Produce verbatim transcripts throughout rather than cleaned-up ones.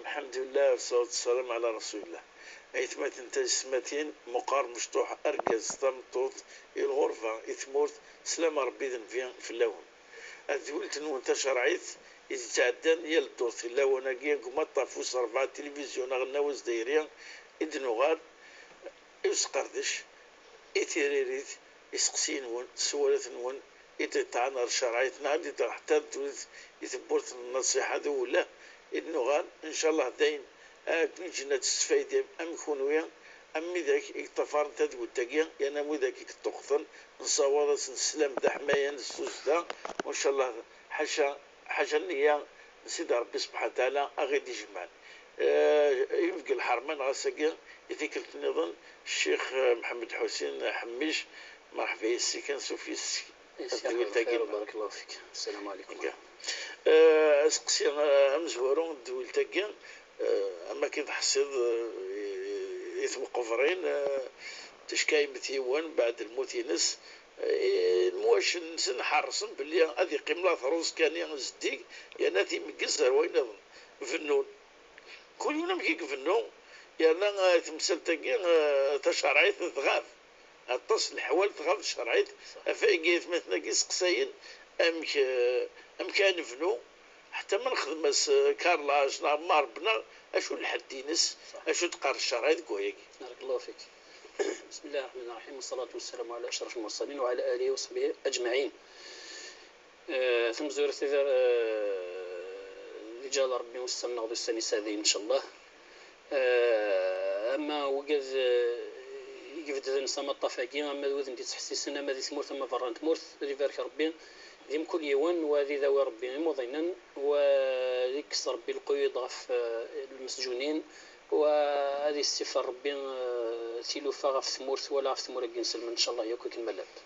Lḥemdullah, wassalatu wassalam ɛla rasulillah. Aytmaten tayessetmatin, meqqar mecṭuḥ argaz, tameṭṭut, i lɣerba, i tmurt, slam Ṛebbi d Nnbi fell-awen. Tadwilt-nwen tacerɛit i d-yettɛeddan yal ddurt i lawan-agi deg umaṭṭaf wis ṛebɛa tilivizyu aɣelnaw azdayri, i d-nuɣal i usqerdec, i tiririt, iseqsiyen-nwen, sswalat-nwen, i d-iṭṭɛan ɣer ccerɛit neɣ ad d-iṭṭɛan ḥetta d wid i tewwurt n nnṣiḥa d uwelleh i d-nuɣal, ncallah d ayen ad ken-iǧǧen ad tesfaydem am kunwi, am widak i yeṭṭafaren tadwilt-agi, yerna am widak i yeṭṭuqten, nessawaḍ-asen sslam d aḥmayan s tussda, u ncallah ḥaca, ḥaca nniya n Sidi Ṛebbi subḥanahu wa taɛala a ɣ-id-ijemɛen. Eh, i deg lḥerma neɣ ass-agi, i tikkelt nniḍen, Ccix, eh, Mḥemmed Ḥusin Ḥemmic, merḥba yes-k, ansuf yes-k. Yes, tadwilt-agi. Barakallahu fik. Assalamu alaykum. Aseqsi, eh, amezwaru n tdwilt-agi, eh, am akken tḥessiḍ, eh, i, i tmeqbrin, eh, ticka yemmet yiwen beɛd lmut-ines, eh, lemwacen-nsen ḥerṣen belli ad iqqim later uẓekka-nni zeddig, yerna ad t-imeggez ar wayen nniḍen. Bennun. Kul yiwen amek i ibennu, yerna, eh, temsalt-agi, eh, tacerɛit tɣab. Aṭas n leḥwal tɣab tcerɛit, ɣef wayagi aytmaten-agi seqsayen amek, eh, amek ara nebnu, ḥetta ma nexdem-as, eh, carrelage neɣ marbre neɣ acu lḥedd-ines, acu d-teqqar ccerɛa deg wayagi. Barakallahu fik. بسم الله الرحمن الرحيم، والصلاة والسلام على أشرف المرسلين وعلى آله وصحبه أجمعين. Eh, tamezwarut, eh, di lǧal Ṛebbi ussan-nneɣ d ussan iseɛdiyen, ncallah. Eh, ama wigad, eh, i ibedden s amaṭṭaf-agi, ama d wid n d-ittḥessisen, ama di tmurt, ama berra n tmurt, ad ibarek Ṛebbi di mkul yiwen, wa ad idawi Ṛebbi imuḍinen, wa ad ikkes Ṛebbi lquyud ɣef, eh, lmesǧunin, wa ad issifer Ṛebbi, eh, tilufa ɣef tmurt, wala ɣef tmura n yinselmen, ncallah, yakk akken ma llant.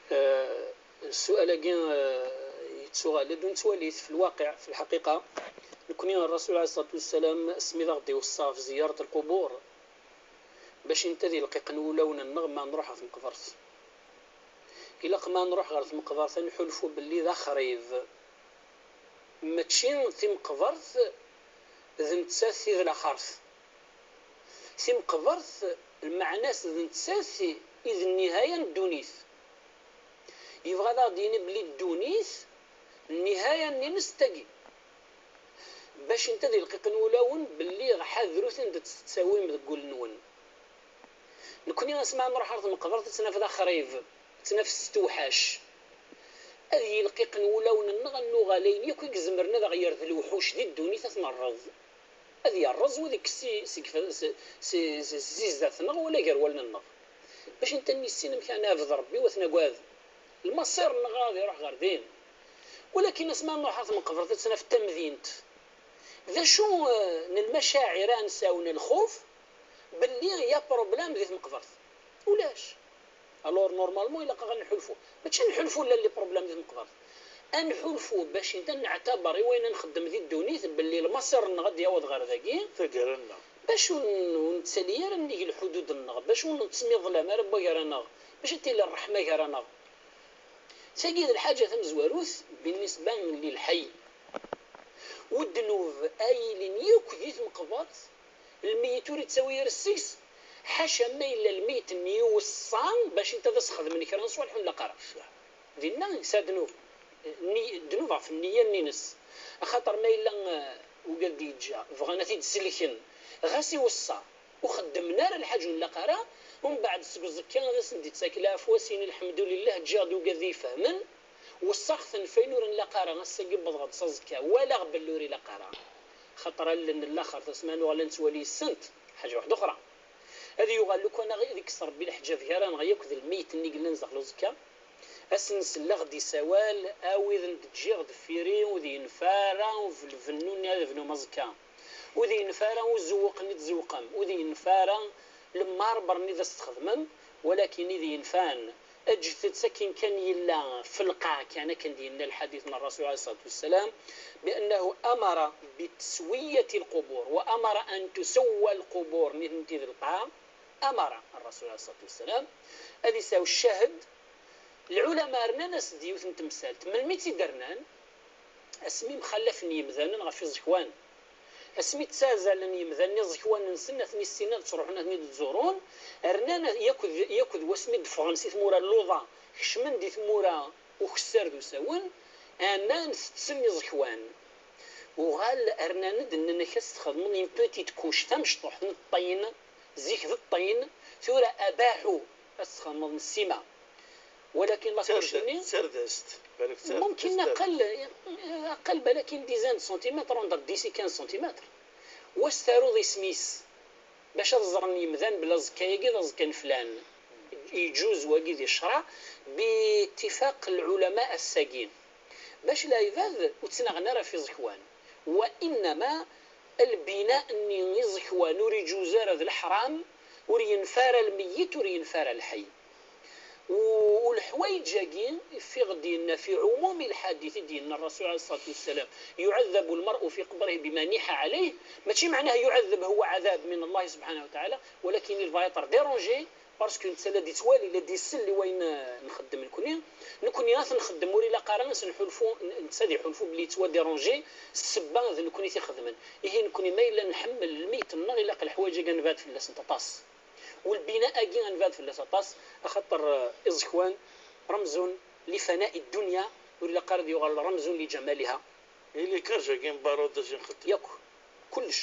Eh, Ssual-agi, eh, yettuɣal-d, ur nettwali-t fi lwaqiɛ, fi lḥaqiqa. Nekni, Ṛṛasul ɛalayhi ṣṣalatu wassalam, asmi d aɣ-d-iweṣṣa ɣef ziyyarat lqubur, bac inta di lqiq n wulawen-nneɣ ma nruḥ ɣer tmeqbert. Ilaq ma nruḥ ɣer tmeqbert ad nḥulfu belli d axrib. Mačči timeqbert d nettat i d laxert. Timeqbert, lmeɛna-s d nettat i d nnihaya n ddunit. Yebɣa ad aɣ-d-yini belli ddunit, nnihaya-nni-ines d tagi. Bac inta di lqiq n wulawen belli ḥadrut anda tt-tettawim deg wul-nwen. Nekni asmi ara nruḥ ɣer tmeqbert, ad tt-naf d axrib, ad tt-naf s tewḥac. Ad yilqiq n wulawen-nneɣ ad nuɣal ayen yakk i izemren ad aɣ-yerr d lewḥuc di ddunit ad t-nerreẓ. Ad yerreẓ u ad ikkes si, seg, si, si, si zzizdat-nneɣ wala gar wallen-nneɣ. Bac inta ad nissin amek ara nɛbed Ṛebbi u ad t-nagad. Lmaṣir-nneɣ ad iṛuḥ ɣer din. Walakin asmi ara nruḥ ɣer tmeqbert ad tt-naf d tamdint. D acu, eh, n lmacaɛir ara nesɛu n lxuf belli ya problème di tmeqbert? Ulac. Alors, normalement, ilaq-aɣ ad nḥulfu. Mačči ad nḥulfu illa les problèmes di tmeqbert. Ad nḥulfu bac inta neɛtaber i wayen ad nxeddem di ddunit belli lmaṣir-nneɣ ad d-yaweḍ ɣer dagi. Taggara-nneɣ. Bac ur n-, ur nettali ara nnig lḥudud-nneɣ, bac ur nettmiḍlam ara n wagara-nneɣ, bac ad tili ṛṛeḥma gar-aneɣ. Tagi d lḥaǧa tamezwarut بالنسبة للحي. U ddnub ay ilin yakk di tmeqbert, lmeyyet ur ittawi ara seg-s, ḥaca ma yella lmeyyet-nni iweṣṣa bac inta ad as-xedmen kra n ṣṣwalḥ ur nlaq ara. Dinna yesɛa ddnub, nni-, ddnub ɣef nniya-nni-ines. Axaṭer ma yella, eh, ugad d-yeǧǧa, bɣan ad t-id-selken, ɣas iweṣṣa, ur xeddmen ara lḥaǧa ur nlaq ara, umbeɛd seg uẓekka ad asen-d-ittak lɛefwa, sin lḥemdulillah, ǧǧiɣ-d ugad ifehmen, weṣṣaɣ-ten f ayen ur nlaq ara, ass-agi wwḍeɣ-d s aẓekka, walaɣ belli ur ilaq ara. Xaṭer allen n laxert, asmi ara nuɣal ad nettwali yis-sent, ḥaǧa waḥda uxra. Ad yuɣal lukan ad ikkes Ṛebbi leḥǧab gar-aneɣ yakk d lmeyyet-nni yellan zdaxel uẓekka. Ad s-nsel ad ɣ-d-isawal, a wid n d-ǧǧiɣ deffir-i, ur d-yenfa ara lbennu-nni ad bnum aẓekka. Ur d-yenfa ara uzewweq-nni d-tzewqem, ur d-yenfa ara lemmarber-nni d as-txedmem, walakin i d-yenfan, ǧǧet-t akken kan yella, f lqaɛ kan, akken d-yenna lḥadit n Ṛṛasul ɛalayhi ṣṣalatu wassalam, بأنه أمر بتسوية القبور، وأمر أن تسوى القبور, nitenti d lqaɛ, أمر الرسول عليه الصلاة والسلام, ad isɛu ccahd. Lɛulama rnan-as-d yiwet n temsalt. Melmi i tt-id-rnan? Asmi mxallafen yemdanen ɣef iẓekwan. Asmi ttazzalen yimdanen iẓekwan-nsen, ad ten-issin ad ttruḥun ad ten-id-ẓurun, rnan yakk d, yakk d wasmi d-ffɣen si tmura n Luḍa, kecmen di tmura ukessar d usawen, rnan tetten iẓekwan. Uɣal rnan-d, nnan-ak ad s-txedmeḍ une petite couche tamecṭuḥt n ṭṭin, zik d ṭṭin, tura abaḥu ad s-txedmeḍ n ssima. Walakin la couche-nni d tardast, balak d tardast. Mumkin aqal, aqal balakin dizaine de centimètres, entre dix et quinze centimètres. Wa s-taruḍ isem-is, bac ad ẓren yimdanen belli aẓekka-agi d aẓekka n flan. Iǧuz wagi di ccṛeɛ, bittifaq lɛulama ass-agi. Bac lɛibad ur ttnaɣen ara f iẓekwan. Wa innama lbina-nni iẓekwan ur iǧuz ara, d leḥram, ur yenfa ara lmeyyit, ur yenfa ara lḥay. U, u leḥwayeǧ-agi, ffiɣ-d yenna fi ɛumumi lḥadit i d-yenna Rrasul ɛalayhi ṣṣalatu wassalam, يعذب المرء في قبره بما نيح عليه. Mačči meɛnaha يعذب هو عذاب من الله سبحانه وتعالى, walakin il va être dérangé, parce que netta la d-ittwali, la d-isell i wayen, eh, nxeddem nekni. Nekni ad t-nxeddem, ur ilaq ara ad s-nḥulfu, n-, netta ad iḥulfu belli yettwa dérangé, s ssebba d nekni i t-ixedmen. Ihi nekni ma yella nḥemmel lmeyyet-nneɣ, ilaq leḥwayeǧ-agi ad nebɛed fell-asent aṭas. U lbina-agi ad nebɛed fell-as aṭas, axaṭer, eh, iẓekwan رمز لفناء الدنيا, ur ilaq ara ad yuɣal رمز لجمالها. I les cages-agi n baruḍ acu nxeddem? Yakk, kullec.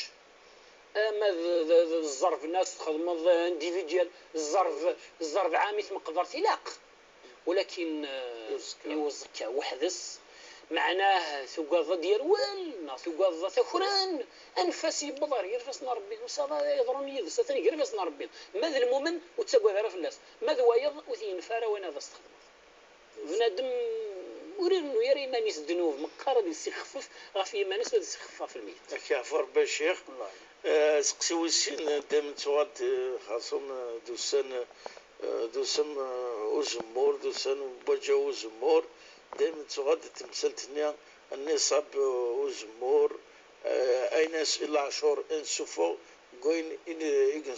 Ama d, d, d zzerb-nni ad s-txedmeḍ, eh, individuel, zzerb, zzerb ɛam i tmeqbert, ilaq. Walakin, eh, i uẓekka weḥd-s, meɛnah tugadeḍ ad d-yerwel, neɣ tugadeḍ ad t-akren, anef-as yewweḍ ɣer gar ifassen n Ṛebbi, ur tesɛiḍ ara yeḍrun yid-s, atan gar ifassen n Ṛebbi. Ma d lmumen, ur ttagad ara fell-as. Ma d wayeḍ, ur t-yenfa ara wayen ad as-txedmeḍ. Bnadem ur irennu ara iman-is ddnub, meqqar ad yessixfef ɣef yiman-is, u ad yessixfef ɣef lmeyyet. Ad k-yeɛfu Ṛebbi a ccix. Wallahi. Eh, aseqsi wis sin, eh, dayem nettuɣal-d, eh, xerṣum, eh, d ussan, eh, d ussan, eh, uzemmur, d ussan n waǧaw uzemmur, dayem nettuɣal-d temsalt-nni, nniṣab, eh, uzemmur, eh, ayen as-, leɛcur i nessufeɣ, deg wayen i n-, i d-,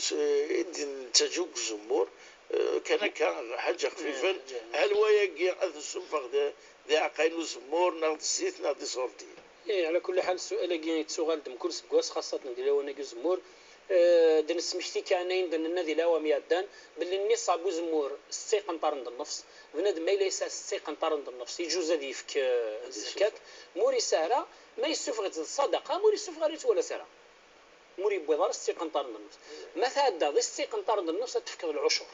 i d-nettaǧu deg uzemmur, eh, kan akka, ḥaǧa xfifan, eh, hal wayagi ad nessufeɣ d, d iɛeqqayen n uzemmur, neɣ d zzit, neɣ d iṣurdiyen? Ih, ɛla kulli ḥal, ssual-agi yettuɣal-d mkul seg wass, xaṣṣatan di lawan-agi uzemmur. Eh, d-nesmekti kan ayen d-nenna di lawan iɛeddan, belli nniṣab uzemmur setta iqenṭaren d nnefs. Bnadem ma yella yesɛa setta iqenṭaren d nnefs, iǧuz ad yefk, eh, zzakat. Ma ur yesɛi ara, ma yessufeɣ-itt d ṣṣadaqa, ma ur yessufeɣ ara, yettwalas ara. Ma ur yewwiḍ ara setta iqenṭaren d nnefs. Ma tɛeddaḍ i setta iqenṭaren d nnefs, ad tefkeḍ lɛucur.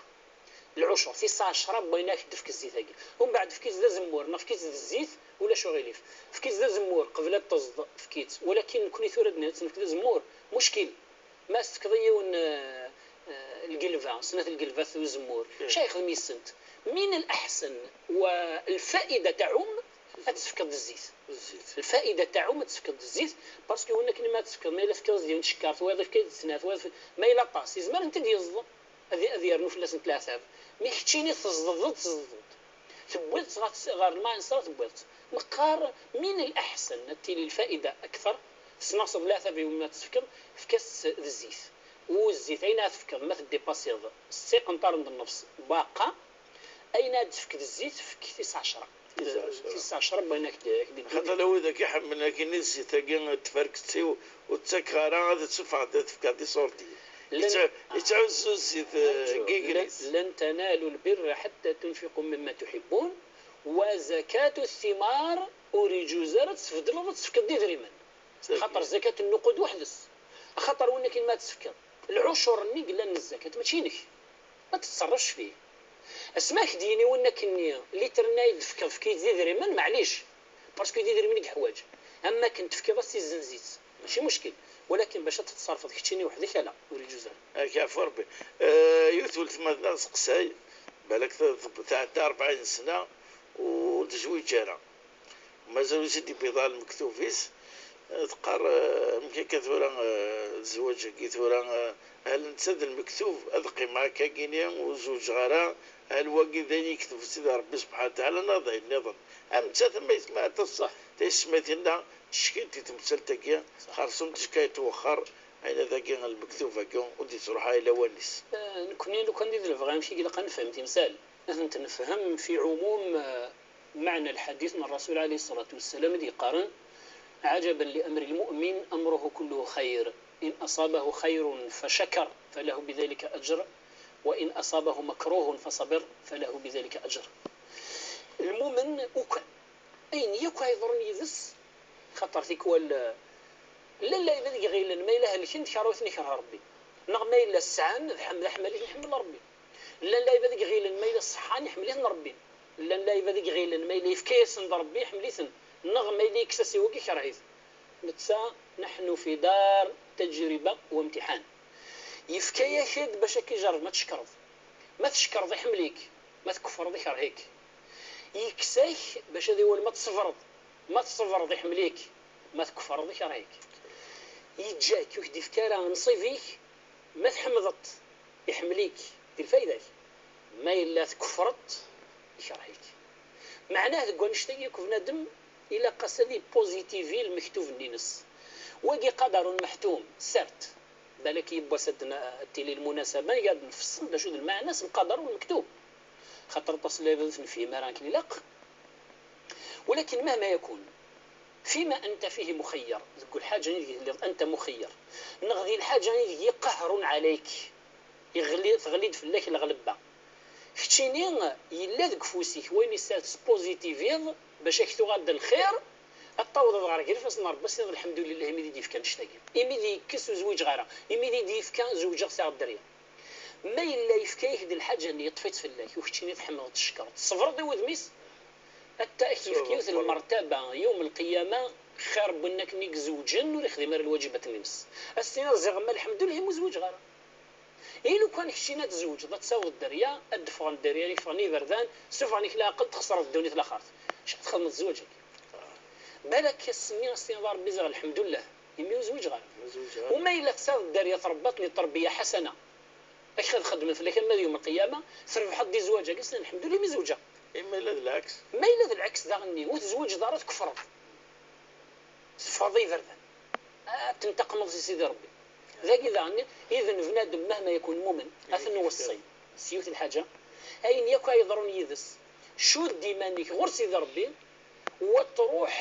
Lɛucur, tis ɛecra n wayen ara k-d-tefk zzit-agi. Umbeɛd, efk-itt d azemmur, neɣ efk-itt d zzit, ulac uɣilif. Efk-itt d azemmur, qbel ad teẓḍ, efk-itt. Walakin nekni tura d-nenna ad tt-nefk d azemmur, muckil. Ma as-tefkeḍ i yiwen, eh, eh, lgelba, snat lgelbat n uzemmur, acu ara yexdem yis-sent? من الأحسن والفائدة تعم ad tt-tefkeḍ d zzit. Zzit. Lfaida taɛum ad tt-tefkeḍ d zzit, parce que win akken ma ad tt-tefkeḍ, ma yella tefkiḍ-as-d yiwen tcekkart, wayeḍ efk-as-d snat, wayeḍ efk-, ma yella aṭas, yezmer netta ad yeẓḍ, ad, ad yernu fell-asent leɛtab. Mi keččini tezḍeḍ-d, tezḍeḍ-d. Tewwiḍ-tt ɣer, ɣer lmaɛnṣer, tewwiḍ-tt. Neqqar, min leḥsen ad tili lfaida akter, tesnaɣseḍ leɛtab i win ad tt-tefkeḍ, efk-as-tt d zzit. U zzit, ayen ara tefkeḍ, ma teddipasiḍ setta iqenṭaren d nnefs, baqa, ayen ara d-tefk d zzit, efk tis ɛecra. Tis ɛecra. Tis ɛecra n wayen ak-d-, ak-d-, xaṭer a wid akk iḥemmlen akkenni zzit-agi n tferkett-iw, ur ttakeɣ ara ad tt-teffeɣ ad tefkeḍ iṣurdiyen. Llan, yettɛu-, yettɛuzzu zzit, eh, arǧu, deg igris. Lan, lan tanalu lbirra ḥatta tunfiqu mimma tuḥibbun, wa zakatu thimar ur iǧuz ara ad tt-tbeddleḍ ad tt-tefkeḍ d idrimen. Xaṭer zakat nnuqud weḥd-s. Axaṭer win akken ma ad tt-tefkeḍ, lɛucur-nni yellan n zzakat, mačči inek. Ma tettṣerrifeḍ fih. Asmi ad k-d-yini win akkenni, litr-nni ay d-tefkeḍ, efk-iyi-d d idrimen, maɛlic. Parce que d idrimen i yeḥwaǧ. Am akken tefkiḍ-as i zzenzit, mačči muckil. Walakin bac ad tettṣerrfeḍ keččini weḥd-k, ala, ur iǧuz ara. Ad k-yeɛfu Rebbi. Eh, yiwet weltma tenna aseqsay, balak t-, t-, tɛedda rebɛin sna ur tezwiǧ ara. Mazal ur s-id-yewwiḍ ara lmektub-is. Eh, teqqar, eh, amek akka tura, eh, zzwaǧ-agi tura, eh, hal netta d lmektub, ad qqimeɣ akka-gini, ur zewǧeɣ ara, hal wagi d ayen yekteb Sidi Ṛebbi subḥanahu wa taɛala, neɣ d ayen nniḍen? Am nettat, am aytma, aṭas, tayessetma tinna, tecki-d di temsalt-agi, xerṣum ticki yettwexxer, ayen dagi, lmektub-agi, ur d-yettruḥ ara i lawan-is. Eh, nekkni, lukan d lebɣi, amek i ilaq ad nefhem timsal? Ad tent-nefhem fi ɛumum, eh, meɛna lḥadit n Ṛṛasul ɛalayhi ṣṣalatu wassalam i d-yeqqaren, عجبا لأمر المؤمن أمره كله خير، إن أصابه خير فشكر فله بذلك أجر، وإن أصابه مكروه فصبر فله بذلك أجر. Lmumen ukan, ayen yakk ay yeḍrun yid-s, xaṭer tikwal, llan lɛibad i iɣilen ma yella helken, kerhut-ten ikerh Ṛebbi, neɣ ma yella sɛan d ḥem-, d aḥmal i ten-iḥemmel Ṛebbi. Llan lɛibad i iɣilen ma yella ṣeḥḥan, iḥemmel-iten Ṛebbi. Llan lɛibad i iɣilen ma yella yefka-yasen-d Ṛebbi, iḥemmel-iten, neɣ ma yella yekkes-as i wagi, ikerh-it. Netta, نحن في دار تجربة وامتحان. Yefka-yak-d bac ad k-ijerreb ma tcekkreḍ. Ma tcekkreḍ, iḥemmel-ik. Ma tkefreḍ, ikerh-ik. Yekkes-ak bac ad iwal ma tṣebreḍ. Ma tṣebreḍ, iḥemmel-ik. Ma tkefreḍ, ikerh-ik. Yeǧǧa-k, ur k-d-ifki ara nnṣib-ik. Ma tḥemmdeḍ-t, iḥemmel-ik, di lfayda-k. Ma yella tkefreḍ-t, ikerh-ik. Meɛnah, deg wannect-agi akk, bnadem ilaq-as ad ipozitivi lmektub-nni-ines. Wagi qadarun meḥtum, certes. Balak yiwwas ad n-, ad tili lmunasaba, ad nfeṣṣel d acu d lmeɛna-s n qadarun mektub. Xaṭer aṭas n lɛibad ur t-nefhim ara akken ilaq. Walakin mahma yakun, fima anta fihi muxeyyer, deg lḥaǧa ideg telliḍ anta muxeyyer, neɣ di lḥaǧa ideg iqahrun ɛlayk, iɣli, teɣli-d fell-ak lɣelba. Keččini yella deg ufus-ik wayen yessad tesbuzitiviḍ bac ad k-tuɣal d lxir, ad tawḍeḍ ɣer gar ifassen n Ṛebbi, ad s-tiniḍ lḥemdulillah imi d i d-yefka annect-agi, imi d i yekkes ur zwiǧeɣ ara, imi d i d-yefka zewǧeɣ sɛiɣ dderya. Ma yella yefka-yak-d lḥaǧa-nni, yeṭṭef-itt fell-ak, ur keččini tḥemmleḍ tcekkreḍ, tṣebreḍ i wudem-is, atta ad k-yefk yiwet n lmertaba yawm lqiyama xir n win akken i izewǧen ur ixdim ara lwaǧibat-nni-ines. Ad s-tiniḍ ziɣemma lḥemdullah imi ur zwiǧeɣ ara. I lukan keččini ad tzewǧeḍ, ad tawiḍ dderya, ad d-ffɣen dderya, ad ffɣen iberdan, ssufɣen-ak leɛqel, txesreḍ ddunit laxert. Acu ad txedmeḍ zzwaǧ-agi? Balak ass-nni ad s-tiniḍ a Ṛebbi ziɣ lḥemdullah imi ur zwiǧeɣ ara. U ma yella tesɛiḍ dderya trebbaḍ-ten-id terbiya ḥasana, ad k-xedmen fell-ak ama d yawm lqiyama, trebḥeḍ di zzwaǧ-agi, s lḥemdullah imi zewǧeɣ. Ma yella d lɛeks? Ma yella d lɛeks daɣen-nni, ur tezwiǧeḍ ara, tkefreḍ. Teffɣeḍ i iberdan. Ad tentaqmeḍ si Sidi Ṛebbi. Dagi daɣen, idan bnadem mahma yakun mumen, ad t-nweṣṣi s yiwet n lḥaǧa, ayen yakk ay yeḍrun yid-s, cudd iman-ik ɣur Sidi Ṛebbi, u ad truḥ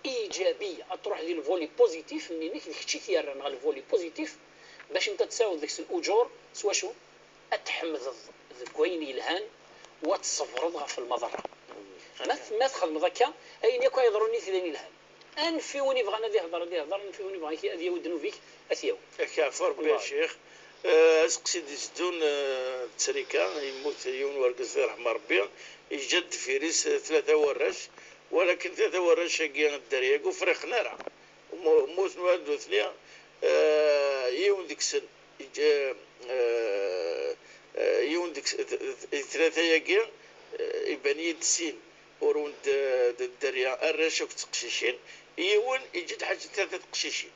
ijabiya, ad truḥ di lvoli pozitif-nni-inek, d kečč i t-yerran ɣer lvoli pozitif, bac anta ad tawiḍ deg-s l'uǧur, s wacu? Ad tḥemdeḍ deg wayen yelhan, u ad tṣebreḍ ɣef lmaḍerra. Ma t-, ma txedmeḍ akka, ayen yakk ay yeḍrun nitni d ayen yelhan. Anef i win ibɣan ad ihder, ad ihder, anef i win ibɣan ad yawi ddnub-ik, ad t-yawi. Ak yeɛfu Ṛebbi a Ccix. Eh, aseqsi d-iteddun, eh, d ttrika, yemmut yiwen wergaz, ad iṛḥem Ṛebbi, yeǧǧa-d deffir-is, eh, tlata warrac, walakin tlata warrac-agi, dderya-agi ur friqen ara. Mmu-, mmuten ula d nutni, eh, yiwen deg-sen, yeǧ-, eh, eh, eh, yiwen deg-s-, d, d, d tlata-agi, eh, iban-iyi-d sin, ur wen-d, d, dderya, arrac akked teqcicin, yiwen yeǧǧa-d ḥaǧa tlata teqcicin.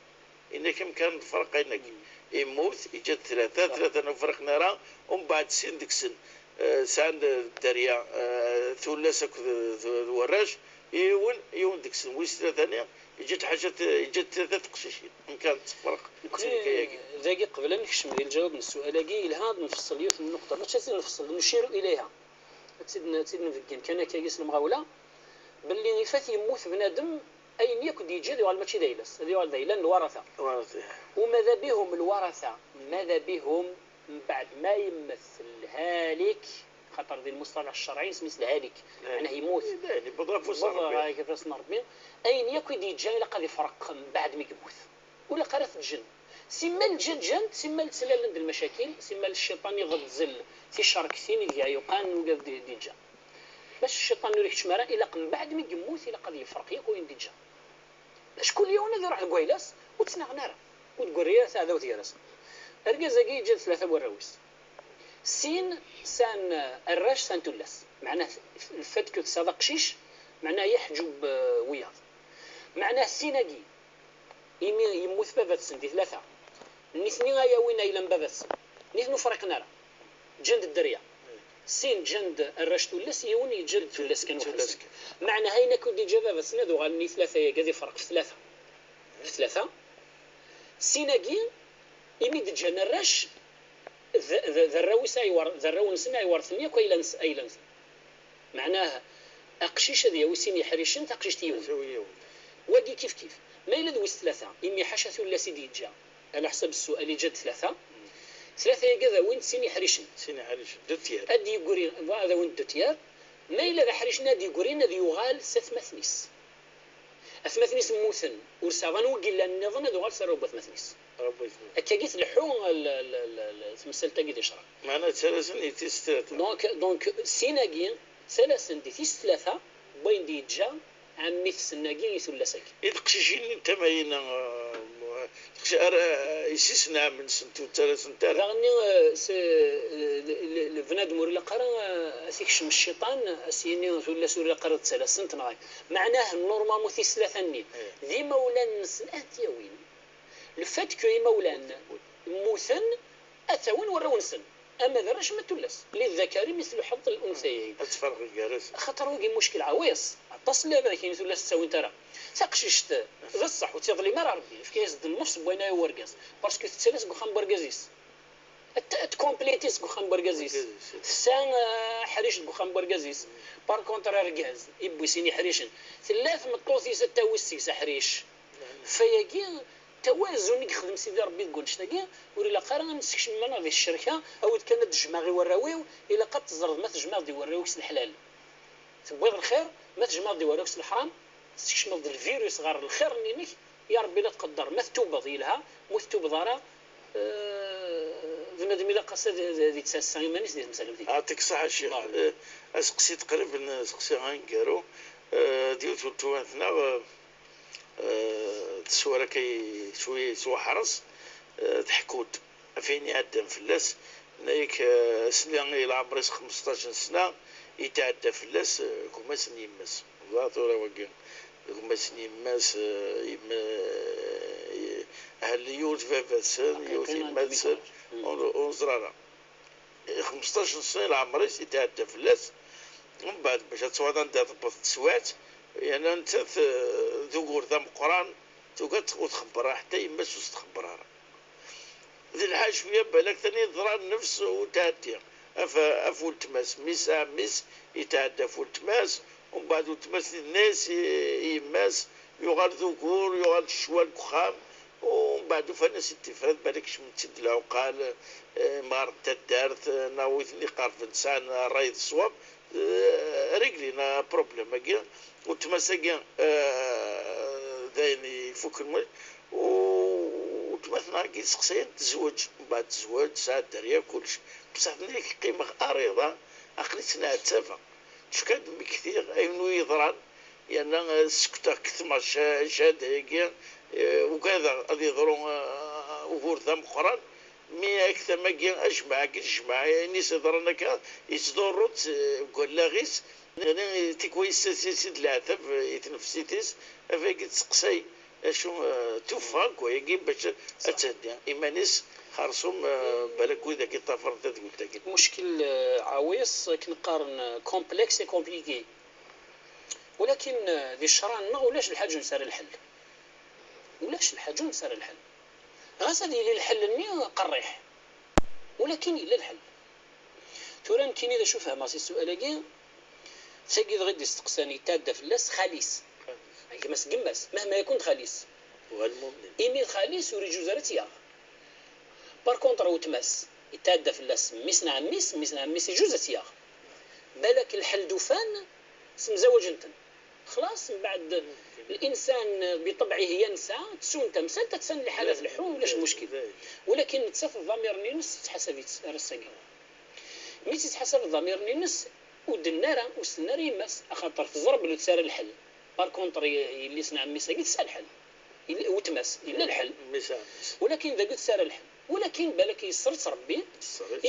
Yenna-k amkan n lferq ayen-agi. Immut, yeǧǧa-d tlata, tlata ur friqen ara, umbeɛd sin deg-sen, eh, sɛan d, dderya, eh, tullas akked d, d warrac, yiwen, yiwen deg-sen, wis tlata-nni, yeǧǧa-d ḥaǧa, yeǧǧa-d tlata teqcicin. Amkan n tefreq, nekkni, ttnekayagi. Dagi qbel ad nekcem di lǧawab n ssual-agi, yelha ad nfeṣṣel yiwet n nnuqṭa, mačči ad tt-nfeṣṣel, nuciru ilayha. Ad tt-id-, ad tt-id-nbeggen kan akka s lemɣawla, belli ifat yemmut bnadem, ayen yakk d-yeǧǧa ad yuɣal mačči d ayla-s, ad yuɣal d ayla n lwaratha. Waratha. Uma d abihum lwaratha, ma d abihum, mbeɛd ma yemmet lhalik, xaṭer di lmuṣṭalaḥ ccerɛi isem-is lhalik, lhalik. Meɛnah yemmut. Eh, lhalik, yewweḍ ɣef wussan n Ṛebbi. Yewweḍ ɣer ifassen n Ṛebbi. Ayen yakk i d-yeǧǧa ilaq ad ifreq mbeɛd mi yemmut. Ur ilaq ara ad t-ǧǧen. Simmal ǧǧan-, ǧǧan-t, simmal ttlalen-d lmacakil, simmal cciṭan iɣezzel ticerktin ideg ɛyuqan ugad d-, d-yeǧǧa. Bac cciṭan ur ikeččem ara, ilaq mbeɛd mi yemmut, ilaq ad yefreq yakk wayen d-yeǧǧa. Bac kul yiwen ad iruḥ deg wayla-s, ur ttnaɣen ara, ur d-gwerri ara taɛdawt gar-asen. Argaz-agi yeǧǧa-d tlata n warraw-is. Sin sɛan, eh, arrac, sɛan tullas. Meɛnah, le fait que tesɛiḍ aqcic, meɛnah yeḥǧub, eh, wiyaḍ. Meɛnah sin-agi, imi yemmut baba-tsen di tlata, nitni ay awin ayla n baba-tsen, nitni ur friqen ara, ǧǧan-d dderya. Sin ǧǧan-d arrac tullas, yiwen yeǧǧa-d tullas kan weḥd-s. Meɛna ayen akk i d-yeǧǧa baba-tsen ad uɣalen i tlata-agi, ad ifreq f tlata. F tlata. Sin-agi, imi d-ǧǧan arrac, d, d, d arraw-is ay war-, d arraw-nsen ay werten yakk ayla-nsen, ayla-nsen. Meɛnah, aqcic ad yawi sin yeḥricen, taqcict yiwen. Tawi yiwen. Wagi kif kif. Ma yella d wis tlata, imi ḥaca tullas i d-yeǧǧa, ɛla ḥsab ssual, yeǧǧa-d tlata. Tlata-agi ad awin sin iḥricen. Sin iḥricen, deux tiers. Ad d-yeggri, ad awin deux tiers. Ma yella d aḥric-nni ad d-yeggrin, ad yuɣal s atmaten-is. Atmaten-is mmuten, ur seɛḍan wigi llan nniḍen, ad uɣal s rrbeɛ n watmaten-is. Rrbeɛ n watmaten. Akkagi tleḥḥu l-, l-, l-, l-, temsalt-agi di ccṛeɛ. Meɛna ttalasen di tis tlata. Donc, donc, sin-agi ttalasen di tis tlata, n wayen d-yeǧǧa ɛemmi-tsen-agi i tullas-agi. I teqcicin n tama-ina, eh, teqci-, ara, eh, yessi-s n ɛemmi-nsent ur ttalasent ara. Daɣen-nni, eh, s-, eh, l-, l-, l-, bnadem ur ilaq ara, eh, ad t-ikcem cciṭan, ad s-yini tullas ur ilaq ara ad ttalasent, neɣ, meɛnah, normalement tis tlata-nni, eh, d imawlan-nsen ad t-yawin. Le fait que imawlan mmuten, ad t-awin warraw-nsen. Ama d arrac, ama d tullas. للذكر مثل حظ الأنثيين. Ad tferq gar-asen. Axaṭer wagi muckil ɛwiṣ. Aṭas n lɛibad akin tullas ur tt-ttawint ara. Taqcict, d ṣṣeḥ, ur tt-iḍlim ara Rebbi. Yefka-yas-d nneṣ n wayen ara yawi urgaz. Parce que tettali seg uxxam n urgaz-is. Ad t-, ad tkompliti seg uxxam n urgaz-is. Urgaz-is. Tessa, eh, aḥric deg uxxam n urgaz-is. Par contre, argaz, iwwi sin iḥricen. Tella tmeṭṭut-is ad tawi seg-s aḥric. Fayagi, tawazun i yexdem Sidi Rebbi deg wannect-agi, ur ilaq ara ad nessekcem iman-nneɣ di ccerka, awi-d kan ad d-jmeɣ i warraw-iw, ilaq ad teẓreḍ ma tejmeḍ-d i warraw-ik s leḥlal, tewwiḍ lxir, ma tejmeḍ-d i warraw-ik s leḥram, tessekcmeḍ-d lvirus ɣer lxir-nni-inek, ya Rebbi la tqedder, ma tettubeḍ yelha, ma ur tettubeḍ ara, eh, bnadem ilaq-as ad, ad, ad yettɛassa iman-is di temsal am tigi. Ɛṭik ṣṣeḥḥa a Ccix. Nɛam. Eh, aseqsi tqrib n seqsi aneggaru, eh, d yiwet n weltma-tneɣ, eh, eh, teswar akka i-, cwiya yettwaḥres, eh, tḥekku-d ɣef wayen iɛeddan fell-as. Tenna-yak, eh, asmi i leɛmer-is xmesṭac n sna, yetɛedda fell-as, eh, gma-s n yemma-s. Ẓer tura wagi, gma-s n yemma-s, eh, yemma, eh, hel yiwet baba-tsen, yiwet yemma-tsen, ur, ur neẓri ara. Xmesṭac n sna leɛmer-is i tɛedda fell-as, mbeɛd bac ad twaḍ anda tewweḍ teswiɛt, yerna nettat, eh, d ugur d ameqqran, tugi ad t-, ur txebber ara, ḥetta yemma-s ur s-txebber ara. D lḥal cwiya balak tani yeḍra nnefs utɛeddi ɣef, ɣef weltma-s, mmi-s, ɛemmi-s, yetɛedda ɣef weltma-s, mbeɛd weltma-s tenna-yas i, i yemma-s, yuɣal d ugur, yuɣal d ccwal deg uxxam, u mbeɛd ufan-as-id tifrat, balak kecment-tt-id lɛuqal, eh, imɣaren n taddart, eh, neɣ wid-nni iqerben sɛan ṛṛay d ṣṣwab, eh, réglin aproblème-agi, weltma-s-agi, eh, d ayen ifuken, u weltma-tneɣ-agi seqsayen tezweǧ, mbeɛd tezweǧ, tesɛa dderya, kullec, bṣaḥ tenna-yak qqimeɣ ɛriḍa, aql-i ttneɛtabeɣ. Tefka-d mmektiɣ ayen ur yeḍran, yerna, eh, ssekteɣ, ketmeɣ cca-, cchada-agi, eh, ugadeɣ ad yeḍru, eh, ugur d ameqqran, mi aktam-agi, ajmaɛ-agi, tejmaɛ, ayen i s-yeḍran akka, yettḍurru-tt, eh, deg wallaɣ-is, yerna tikwal yessers-itt-id leɛtab, eh, i tnefsit-is, af ayagi testeqsay, acu, eh, tuffɣa deg wayagi bac ad theddi iman-is xerṣum, eh, balak wid-agi ṭṭafren tadwilt-agi. Muckil, eh, ɛwiṣ, akken qqaren, eh, complexe et compliqué. Walakin, eh, di ccṛeɛ-nneɣ ulac lḥaǧa ur nesɛi ara lḥel. Ulac lḥaǧa ur nesɛi ara lḥel. Ɣas ad yili lḥel-nni qerriḥ, walakin yella lḥel. Tura nekkini d acu fehmeɣ si ssual-agi, tagi dɣa i d-isteqsan yetɛedda fell-as xali-s. Gma-s n yemma-s, mahma yakun d xali-s. Imi d xali-s ur iǧuz ara ad tt-yaɣ. Par contre, weltma-s, yetɛedda fell-as mmi-s n ɛemmi-s, mmi-s n ɛemmi-s iǧuz ad tt-yaɣ. Balak lḥel d-ufan, semzawaǧen-ten. Xlaṣ, mbeɛd linsan biṭebɛih yansa, tsun tamsalt, attan liḥala tleḥḥu, ulac muckil. Walakin nettat ḍḍamir-nni-ines tettḥasab-itt ar ass-agi. Mi tt-ittḥasab ḍḍamir-nni-ines, ur d-tenna ara, ur s-tenna ara yemma-s, axaṭer teẓra belli ur tesɛi ara lḥel. Par contre, y-, yelli-s n ɛemmi-s-agi tesɛa lḥel. Yella, weltma-s, yella lḥel. Mmi-s n ɛemmi-s. Walakin dagi ur tesɛi ara lḥel. Walakin balak yesser-itt Rebbi,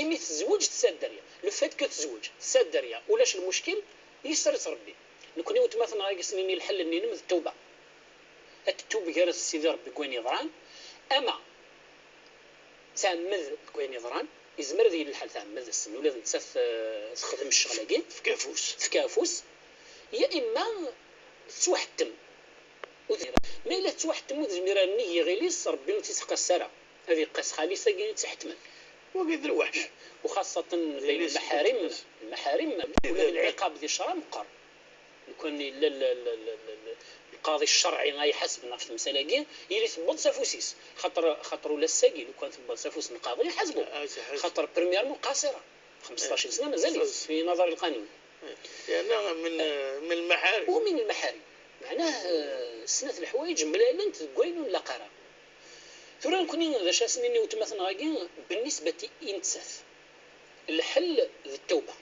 imi tezweǧ tesɛa dderya. Le fait que tezweǧ tesɛa dderya, ulac lmuckil, yesser-itt Rebbi. Nekni weltma-tneɣ-agi s-nini lḥel-nni-inem d ttuba. Ad tettub gar-as d Sidi Rebbi deg wayen yeḍran, ama tɛemmed deg wayen yeḍran, yezmer ad yili lḥal tɛemmed ass-nni ula d nettat, eh, texdem ccɣel-agi. Tefka afus. Tefka afus. Ya imma tettwaḥettem. Ur tezmir. Ma yella tettwaḥettem ur tezmir ara nnig yiɣil-is, Rebbi ur tt-ittqas ara. Ad iqqas xali-s-agi i tt-iḥettmen. Wagi d lweḥc. Uxaṣṣaten bayen lmaḥarim, lmaḥarim, ula d lɛiqab di ccṛeɛ meqqer. Lukan yella l-, l-, l-, l-, lqaḍi ccerɛi ay iḥasben ɣef temsal-agi, yili tewweḍ s afus-is. Xaṭer, xaṭer ula ass-agi, lukan tewweḍ s afus n lqaḍi, iḥasbu. Xaṭer, premièrement, qasira. Xemseṭṭac sna mazal-itt fi naḍar lqanun. Yerna min, min lmaḥarim. Wa min lmaḥarim. Meɛnah, eh, snat leḥwayeǧ mlalent deg wayen ur nlaq ara. Tura nekni d acu as-nini i weltma-tneɣ-agi, bennisbat i nettat, lḥel d ttawba.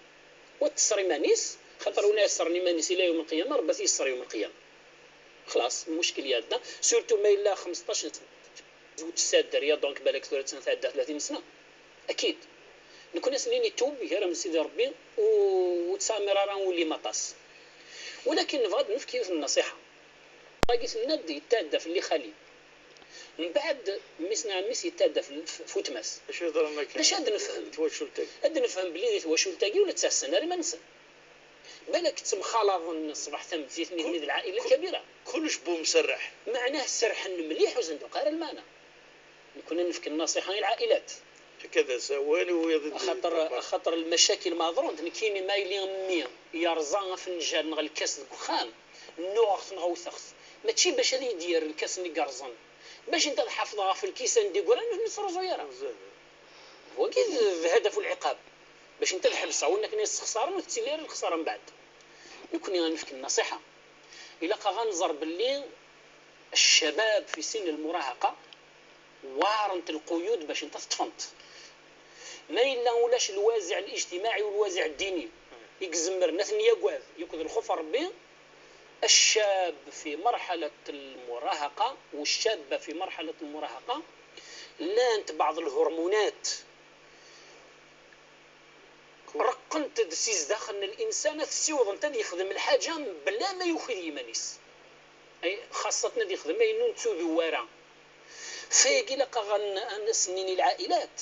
Wa tesser iman-is, xaṭer win iɛessren iman-is ila yawm lqiyama, Rebbi ad t-yesser yawm lqiyama. Xlaṣ, lmuckil iɛedda, surtout ma yella xemseṭṭac n tezweǧ tsadder, ya donc balak tura attan tɛedda tlatin sna. Akid. Nekni as-nini tub, gar-am d Sidi Rebbi, u-, ur ttɛemmiṛ ara ul-im aṭas. Walakin nebɣa ad d-nefk yiwet n nnṣiḥa. Tagi tenna-d yetɛedda fell-i xali. Mbeɛd mmi-s n ɛemmi-s yetɛedda f-, f-, f wetma-s. Acu yeḍran akka? D acu ad nefhem? Twacult-agi. Ad nefhem belli di twacult-agi ur la ttɛassan ara iman-nsen. Balak ttemxalaḍen ṣṣbeḥ tameddit nitni d lɛaila kabira. Kullec bumserreḥ. Meɛnah serrḥen mliḥ ur sen-d-tuqiɛ ara lmeɛna. Nekni ad nefk nnṣiḥa i lɛailat. Akka d asawal i wiyaḍ i d-, axaṭer, axaṭer lmacakil meɛḍrunt. Nekkini ma yili mmi yerẓa afenǧal neɣ lkas deg uxxam, nnuɣeɣ-t neɣ wteɣ-t. Mačči bac ad iyi-d-yerr lkas-nni yerẓen. Bac int ad ḥafḍeɣ ɣef lkisan d-yeggran, ur ten-nesruẓuy ara. Wagi d, d hadaf ulɛiqab. Bac int ad ḥebseɣ win akken yessexṣaren, ur tettili ara lexṣara mbeɛd. Nekni ad nefk nnṣiḥa. Ilaq-aɣ ad nẓer belli ccabab fi sin lmurahaqa weɛrent lquyud bac int ad t-ṭṭfent. Ma yella ulac lwaziɛ الاجتماعي والوازع الديني i izemren ad ten-yagad yakk d lxuf n Rebbi, الشاب في مرحلة المراهقة والشابة في مرحلة المراهقة llant بعض الهرمونات reqqent-d si zdaxel n linsan ad t-ssiwḍent ad yexdem lḥaǧa mebla ma yuki d yiman-is. Ay, xaṣṣaten ad yexdem ayen ur nettudu ara. Fayagi ilaq-aɣ ad n-, ad as-nini i lɛailat,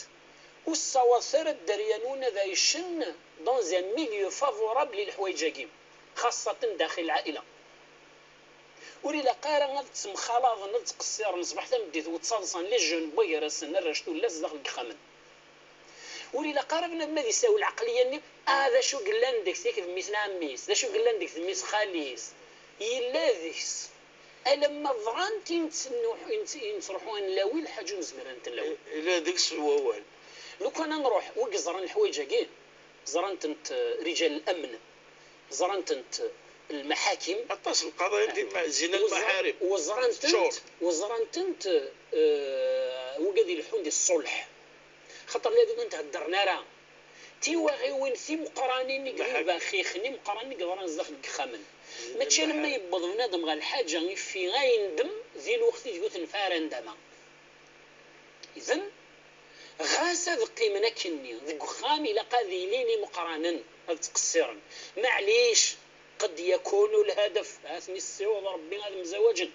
ur ssawaḍet ara dderya-nwen ad ɛicen dans un milieu favorable i leḥwayeǧ-agi, xaṣṣaten daxel lɛaila. Ur ilaq ara ad ttemxalaḍen, ad ttqessiren ṣṣbeḥ tameddit u ttaḍsan les jeunes n wagar-asen arrac tullas daxel n yexxamen. Ur ilaq ara bnadem ad isawel lɛeqliya-nni, ah, d acu yellan deg-s yakk d mmi-s n ɛemmi-s, d acu yellan deg-s d mmi-s n xali-s. Yella deg-s. Alamma ẓrant i nettnuḥ-, i nett-, i nettruḥu ad nlawi lḥaǧa ur nezmir ad tent-nlawi. Yella deg-s wawal. Lukan ad nruḥ, wi yeẓran leḥwayeǧ-agi, ẓran-tent, eh, رجال الأمن. Ẓran-tent lmaḥakim. Aṭas n lqaḍayen di ma-, zina lmaḥarim. Weẓran-tent, weẓran-tent, eh, wigad ileḥḥun di ṣṣulḥ. Xaṭer la d-ur tent-heddren ara. Tiwaɣiwin timeqqranin i d ibaxixen imeqqranen i yeḍran zdaxel n yexxamen. Mačči alamma yewweḍ bnadem ɣer lḥaǧa ifi ay yendem di lweqt ideg ur tenfiɛ ara ndama. Idan, ɣas ad qqimen akkenni deg uxxam, ilaq ad ilin imeqqranen ad ttqessiren. Maɛlic, qed yakunu lhadef, ad ten-issiweḍ Rebbi ad mzawaǧen.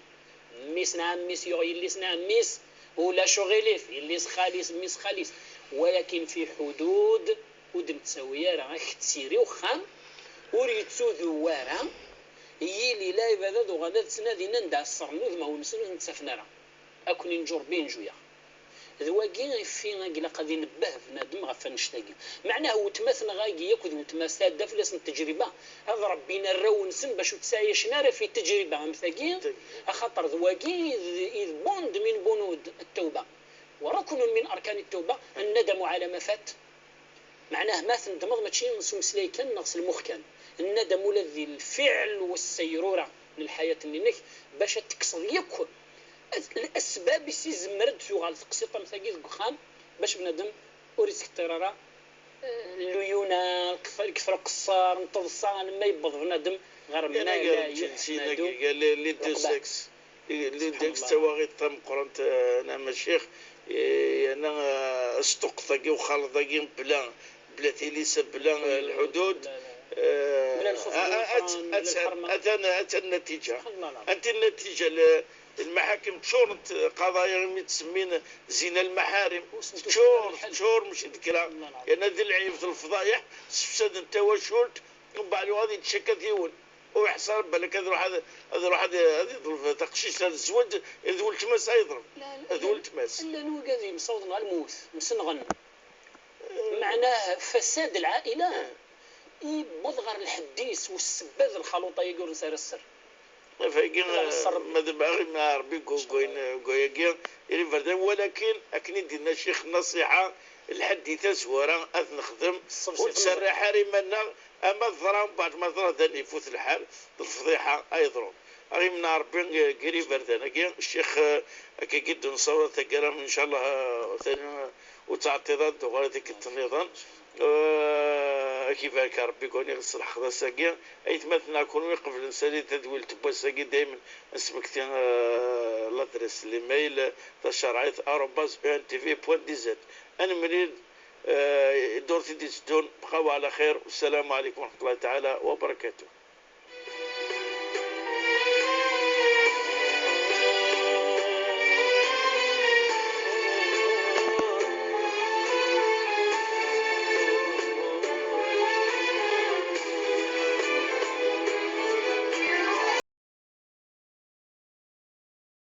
Mmi-s n ɛemmi-s yuɣ yelli-s n ɛemmi-s, ulac uɣilif, yelli-s xali-s, mmi-s xali-s. Walakin fi ḥudud, ur d-nettawi ara akettir i uxxam, ur yettudu wara, yili lɛibad ad uɣalen ad ttnadin anda ɛeṣren udmawen-nsen ur ten-ttafen ara. Ad ken-inǧu Rebbi, inǧu-yaɣ. D wagi ifi i ilaq ad inebbeh bnadem ɣef annect-agi. Meɛnah weltma-tneɣ-agi akk d weltma-s tɛedda fell-asen ttejriba, ad rebbin arraw-nsen bac ur ttɛicen ara fi ttejriba am tagi, axaṭer d wagi i d, i d bund min bunud ttawba, wa ruknun min arkani ttawba, الندم على ما فات. Meɛnah ma tendmeḍ mačči s umeslay kan neɣ s lmux kan. Nnadam ula di lfiɛl u ssayrura n lḥayat-nni-inek bac ad tekkseḍ yakk asbab i s-izemmer ad d-tuɣal teqsiṭ am tagi deg uxxam bac bnadem ur ittkeṭṭir ara, eh, luyuna, ikter uqeṣṣer n teḍsa alamma yewweḍ bnadem ɣer ma la yuḥmadu. Les deux sexes. Linda, s tawaɣit tameqqrant, eh, n Amacix, eh, yerna, eh, asṭuqqet-agi, uxaleḍ-agi, bla, bla tilisa, bla, eh, lḥudud, eh, atan, atan, atan nnatija. Anti nnatija? L-, lmaḥakim ččurent qaḍaya imi ttsemmin zina lmaḥarim. Teččur, teččur, mačči d kra. Yerna d lɛib, d lefḍayeḥ, sefsaden tawacult, mbeɛd yuɣal ad yettcakkat yiwen. Ur iḥṣa ara balak ad iruḥ ad, ad iruḥ ad, ad iḍleb taqcict ad tezweǧ, d weltma-s ay iḍleb. D weltma-s. Llan wigad yemsawḍen ɣer lmut, msenɣen. Meɛnah fasad lɛaila yewweḍ ɣer lḥedd-is, u ssebba d lxaluṭa-agi ur nesɛi ara sser. Ɣef wagi, ma d aɣim n Ṛebbi deg wayagi, iri berdan, walakin akken i d-yenna ccix, nnaṣiḥa, lḥedd di tazwara ad t-nexdem, ur nserreḥ ara iman-nneɣ, ama teḍra, mbeɛd ma teḍra, d ayen ifut lḥal, d lefḍiḥa ay yeḍrun. Aɣim n Ṛebbi, eh, gar iberdan-agi, ccix, eh, akkagi d-nṣawed taggara, ncallah, eh, tani, ur ttɛeṭṭiḍ ad d-uɣal tikkelt nniḍen. Eh, ad k-ibarek Ṛebbi, kuni s lḥeqq d ass-agi. Aytmaten-a, kunwi iqeblen sali tadwilt n wass-agi, daymen nesmekti, eh, l'adresse n l'email, eh, tacerɛit arobase E N T V point D Z. Ad nemlil, eh, ddurt i d-itteddun. Bqaw ɛla xir. Wassalamu ɛalaykum wa raḥmatullahi taɛala wa barakatuh.